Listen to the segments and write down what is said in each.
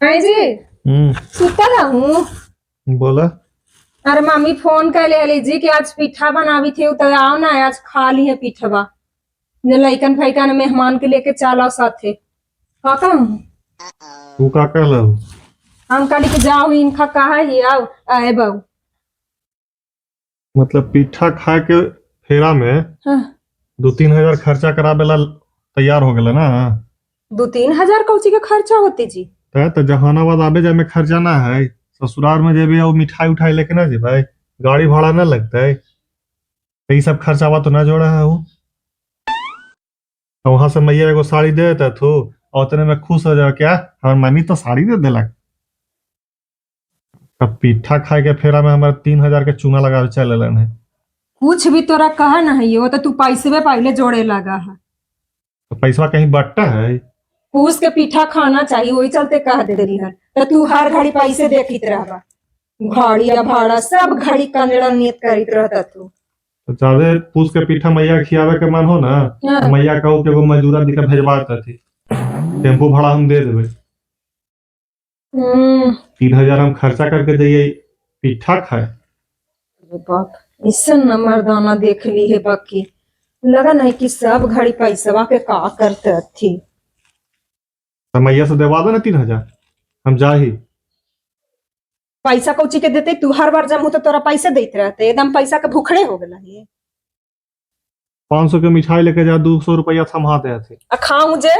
नहीं जी। सुतल हूँ। बोला। अरे मम्मी फोन कर ले जी कि आज पीठा बनावी थी, तो आओ ना आज खा ली है पीठवा, जे लइकन फैकन मेहमान के लेके चलो साथे। का कहूँ? तू का कहलहु? हम कहली कि जाओ, इनका कहा ही आओ आए बहु। मतलब पीठा खा के फेरा में 2-3 हजार खर्चा करावे ला तैयार हो गेला ना? 2-3 हजार कौची के खर्चा होती जी? तो जहानाबाद आबे जाए में खर्चा ना है? ससुराल में जेबी और मिठाई उठाई लेके ना जेबै, गाड़ी भाड़ा ना लगतै, तो ई सब खर्चावा तो ना जोड़ा है वो। और वहां से मैया एगो साड़ी दे देता थू और उतने में खुश हो जाओ, क्या हमार मम्मी तो साड़ी दे देलक। अब पीठा खाए के फेरा में हमारे 3 हजार के चूना लगा चल अलन है। कुछ भी तोरा कहा ना है, तो तू पैसे पहले जोड़े लगा है। तो पैसा कहीं बट्टा है? पूस के पीठा खाना चाहिए, वही चलते कह दे रही है, तो तू हर घड़ी पैसे देखित रहबा, घड़ी या भाड़ा सब घड़ी कंजड़ा नियत करित रहता तू। तो ज्यादा पूस के पीठा मैया खियावे के मन हो ना, तो मैया कहो कि एगो मजदूरा दिखा भेजवा देती, टेम्पू भाड़ा हम दे देबै। 3 हजार हम खर्चा करके जाइए पीठा खाए? अरे बाप, ऐसा न मर्दाना देख ली है, बाकी लगा नहीं कि सब घड़ी पैसवा के का करते थी। तो मैया से देवा दे ना 3 हजार, हम जा ही। पैसा कौची के देते? तू हर बार जम तो तोरा पैसे देते रहते, एकदम पैसा के भूखड़े हो गेला ये। 500 के मिठाई लेके जा, 200 रुपया थमा दे थे। आ खाऊं जे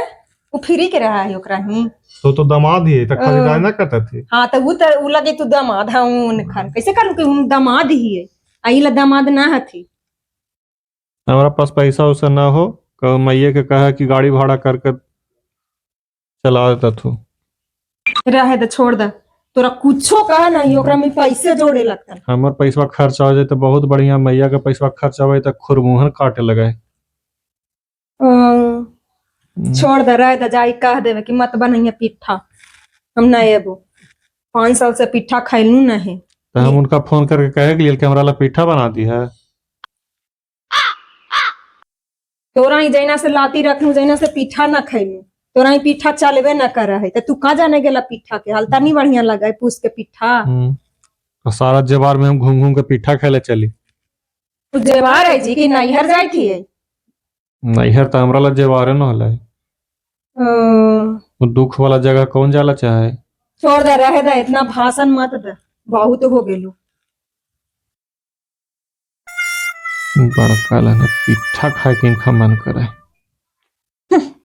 वो फ्री के रहा है ओकरा ही। तो दामाद ही है, तो खरीदारी ना करते थे। हाँ, तो वो तो उ लगे तू दामाद है उन खर कैसे करूं कि उन दामाद ही है, आ ई ला दामाद ना हथी। हमारा पास पैसा वैसा ना हो, कहो मैया के कहा कि गाड़ी भाड़ा करके चला देता तू। रहे दे, छोड़ दे, तोरा कुछो कहा नहीं, ओकरा में पैसे जोड़े लगता। हमर पैसा खर्चा हो जाए तो बहुत बढ़िया, मैया के पैसा खर्चा हो तो खुरमुहन काटे लगे। छोड़ दे, रह दे, जाई कह देवे कि मत बनैया पिट्ठा, हम नहीं एबो, 5 साल से पिट्ठा खैलू नहीं। तो हम उनका फोन करके कहे के लिए कि हमरा ला पीठा बना दी है। तोरा ही जैना से लाती रखलू, जैना से पीठा न खैलू, तोरा ही पीठा चलबे न कर है, तो तू कहाँ जाने गेला पीठा के हाल तनी बढ़िया लगा है पूस के पीठा। तो सारा जेवार में हम घूम घूम के पीठा खेले चली? तू जेवार है जी कि नैहर जाई थी? नैहर तो हमरा ला जेवारे न होले। वो दुख वाला जगह कौन जाला चाहे? छोड़ दे, रहे दे, इतना भाषण मत दे, बहुत हो गेलू। बड़का ला ना पीठा खाए के इनका मन करे।